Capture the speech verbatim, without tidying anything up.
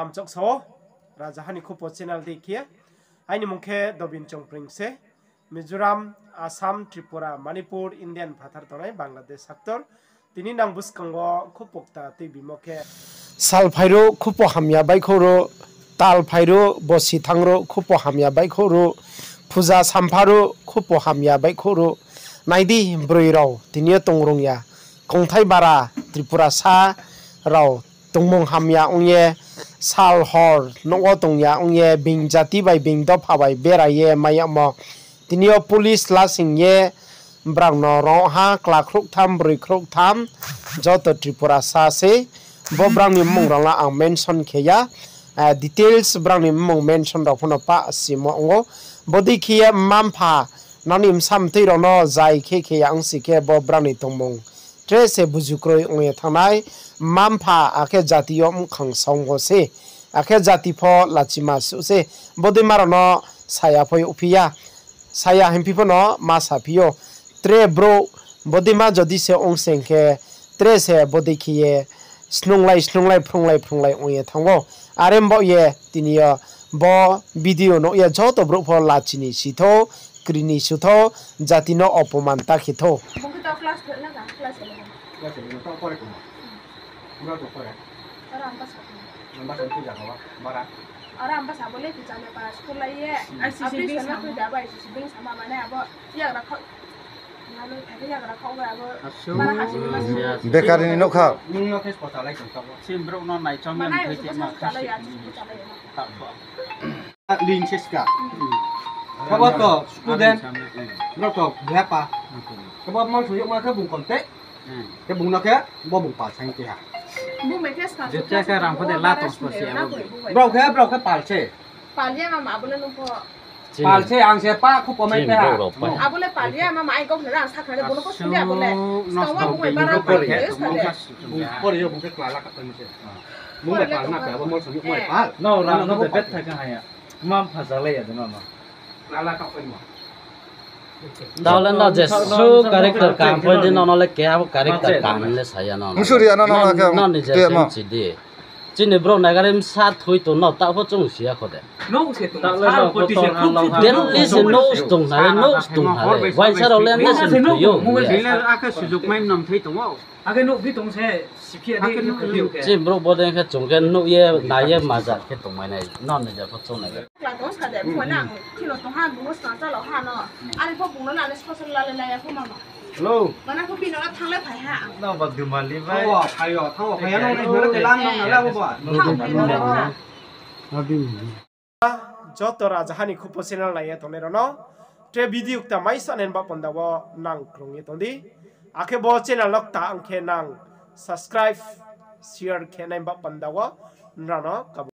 Hamchoksa o, Rajaha ni Khupo channel dei khe. Aini mung khe Dobin Chongpring se. Mizoram, Assam, Tripura, Manipur, Indian phathar tongnai Bangladesh haktor. Tini nang buskang wo khupo kta tuibimo khe, sal phairuh khupo hamya baihkhouhruh, tal phairuh bosi thanngruh khupo hamya baihkhouhruh, phuja sampharuh khupo hamya baihkhouhruh. Nai di, broi rao tini yo tong rung ya. Kongthai bara Tripurasa rao tongmung hamya ong ye, sal hor nouh wo tong ya ong ye, being jati bai being dopha bai bera ye mai yagmo. Tini yo police lasing ye brang no rong ha kla khrouhtham, broi khrouhtham, joto Tripurasa se. Bo brang ni mmung rao no ang mention khe ya. Details brang ni mmung mention rao pho no pah simo ong ou. Bodei khe ye mma-mpha nang ni bsa mtoi rao no zai khe khe ya ongsi khe bo brang ni tongmung tre se buju kroi ong ye thanng nai. Mma-mpha akhe jati yo mkhang saong wo se, akhe jati pho lachima suh se. Bodeima rao no saya pho yagphi ya. Saya hingphi pho no ma saphi ou. Tre brouh bodeima jodi se ong se hing khe, tre se bodei khe ye snunglai snunglai phrunglai phrunglai ong ye thanng ou. Are baoh ye tini yo bo video nuh ye joto brouh pho lachi ni si thou, kri ni si thou, jati no opoman ta khe thou. Bekari ni nouhkha. Ling se ska. Kabo to student. Brao to beha pa. Kabo mal sung yagma khe bung konte. Khe bung no khe bo bung pal saing keha. Jete khe rang pho de la tong spo se abo. Brao khe, brao khe pal se. Pal se ang se pa khupo mai keha. Abo le pal ya mama ai kau khna ang sakha le bono pho sung ya bo le. Skang wa bung bai bara pal khe. Bung pore yo bung khe klala ka pai mo se. Bung bai pal na khe abo mal sung yagma pal. No rang no de bet thai kha haya. Mma-mpha jalai ya de mama. Taoh le no jesuh character kaham pho di, nono le keha bo character kaham le sa ya no. Msuri ya no, no, no, no, no, ni je se mchi di. Chini brouh nagari bsa thui tong no, taoh pho chung si ya kho de. Daily se nouh tong na le, nouh tong na le. Waisa rao le ne se thui yo. Akhe sujuk mai mnam thai tong ou. Akhe nouh bi tong se, siphi ya di. Chini brouh bodei khe chung khe nuh ye, nai ye, maja khe tongmai nai, non ni ja pho chung nai. Kla tong ska de, bung na, thilo tong ha, bung skang chalo ha no. Are pho bung no na le sosol la le la ya pho mama. Hello. Mana pho bini no la thanng le phai ha. No ba dumali bai. Thanng o, phai o, thanng o, phai ya no, no, no, no, no, no, no, no, no, no, no, no, no, no, no. Joto Rajaha ni Khupo channel nai ye tongnai rao no, tre video kta mai sa nai ba panda wo nang krung ye tong di. Akhe bo channel no kta ang khe nang subscribe, share khe nai ba panda wo nrao no kabo.